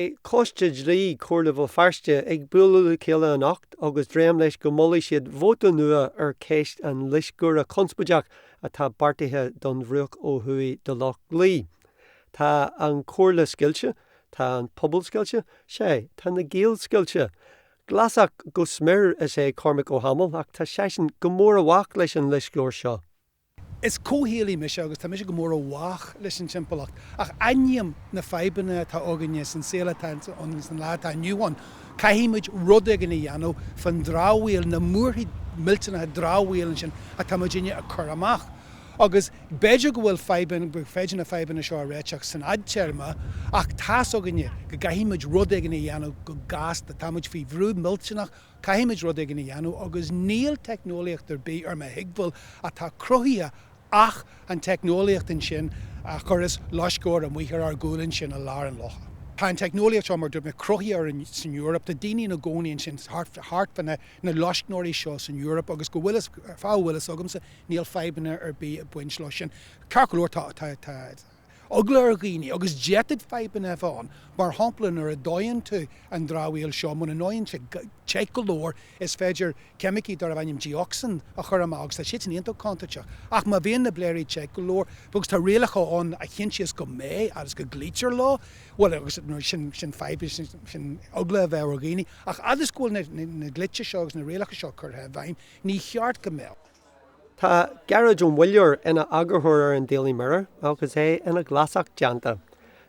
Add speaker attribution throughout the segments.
Speaker 1: Beidh Coiste Dlí Chomhairle Bhéal Feirste ag bualadh le chéile anocht agus dréim leis go molfaidh siad vóta nua ar cheist an loisceora conspóideach atá beartaithe don bhruach ó thuaidh de Loch Lao. Tá an Chomhairle scoilte, tá an pobal scoilte, sea, tá na Gaeil scoilte. Glasach go smior is ea Cormac Ó hAdhmaill ach tá seisean go mór i bhfách leis an loisceoir seo.
Speaker 2: Is comhshaolaí mise agus tá mise go mór i bhfách leis an timpeallacht, ach aithním na fadhbanna atá againne san saol atá ann san lá atá inniu ann. Caithfimid rud éigin a dhéanamh fán dramhaíl, na múrthaí millteanacha dramhaíl ansin atá muidinne ag cur amach. Agus b'fhéidir go bhfuil fadhbanna, gur féidir na fadhbanna seo a réiteach san fhadtéarma, ach tá's againne go gcaithfimid rud éigin a dhéanamh go gasta. Tá muid faoi bhrú millteanach Caithfimid rud éigin a dhéanamh agus níl teicneolaíocht ar bith ar mo thuigbheáil atá cruthaithe ach an teicneolaíocht ansin a chuireas loisceoir amuigh ar ár gcúl ansin i lár an locha. Tá an teicneolaíocht seo, mar dúirt mé, cruthaithe san Eoraip. Tá daoine ina gcónaí ansin thart fá na loiscneoirí seo san Eoraip agus go bhfuil fhios, fáth a bhfuil fhios agamsa, níl fadhbanna ar bith ag baint leo sin. Ceart go leor tá, tá, tá. eagla ar dhaoine agus d'fhéadfadh fadhbanna a bheith ann. Mar shampla, nuair a dóigheann tú an dramhaíl seo, muna ndóigheann sé te go leor, is féidir ceimicí darbh ainm dioxin a chur amach agus tá siad sin iontach contúirteach. Ach má bhíonn na bléaraí te go leor, agus tá rialacha ann a chinntíos go mbeidh agus go gcloítear leo, bhuel, agus nuair sin, sin fadhb, sin eagla a bheadh ar dhaoine. Ach fhad is go bhfuil na dlite seo agus na rialacha seo curtha i bhfeidhm, ní cheart go mbeadh.
Speaker 1: Tá Gearóid Ó Muilleoir ina eagarthóir ar an Daily Mirror agus é ina Ghlasach déanta.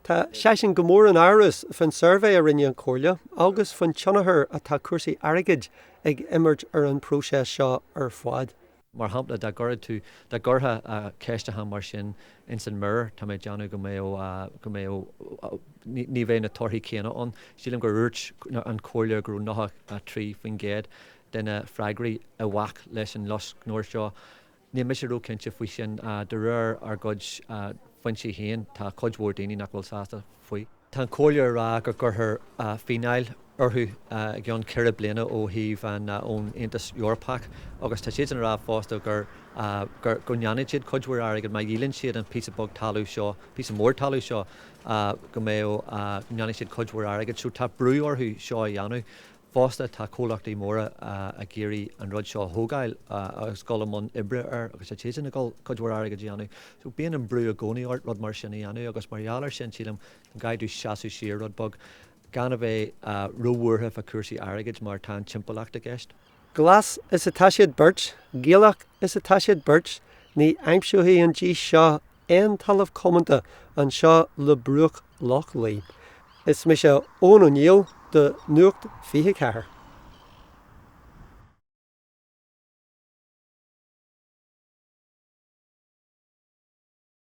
Speaker 1: Tá seisean go mór in amhras faoin suirbhé a rinne an Chomhairle agus faoin tionchar atá cúrsaí airgid ag imirt ar an bpróiseas seo ar fad.
Speaker 3: Mar shampla, dá gcuirfeadh tú, dá gcuirfeá ceisteachán mar sin ins an Mirror, tá mé ag déanamh go mbeadh, go mbeadh, ní bheadh na torthaí céanna ann. Sílim gur dhúirt an Chomhairle go raibh 93% de na freagraí i bhfách leis an loiscneoir seo. Níl mise ró-chinnte faoi sin. De réir ár gcuid foinsí féin, tá cuid mhór daoine nach bhfuil sásta faoi. Tá an Chomhairle ag rá go gcuirfear fíneáil orthu i gceann ceithre bliana ó thaobh an ón Aontas Eorpach agus tá siadsan ag rá fosta gur go ndéanfaidh siad cuid mhór airgid má dhíolann siad an píosa beag talamh seo, píosa mór talamh seo, go mbeadh, go ndéanfaidh siad cuid mhór airgid. So tá brú orthu seo a dhéanamh. Fosta, tá comhlachtaí móra ag iarraidh an rud seo a thógáil agus dul i mbun oibre air agus tá siadsan ag dul cuid mhór airgid a dhéanamh. So bíonn an brú i gcónaí ort rud mar sin a dhéanamh agus mar gheall ar sin sílim go gcaithfidh tú seasamh siar rud beag, gan a bheith róbhuartha fá chúrsaí airgid mar tá an timpeallacht i gceist.
Speaker 1: Glas is atá siad beirt, Gaelach is atá siad beirt, ní aimseoidh an dís seo aon talamh comónta anseo le bruach Loch Lao. Is mise Eoin Ó Neill do Nuacht 24.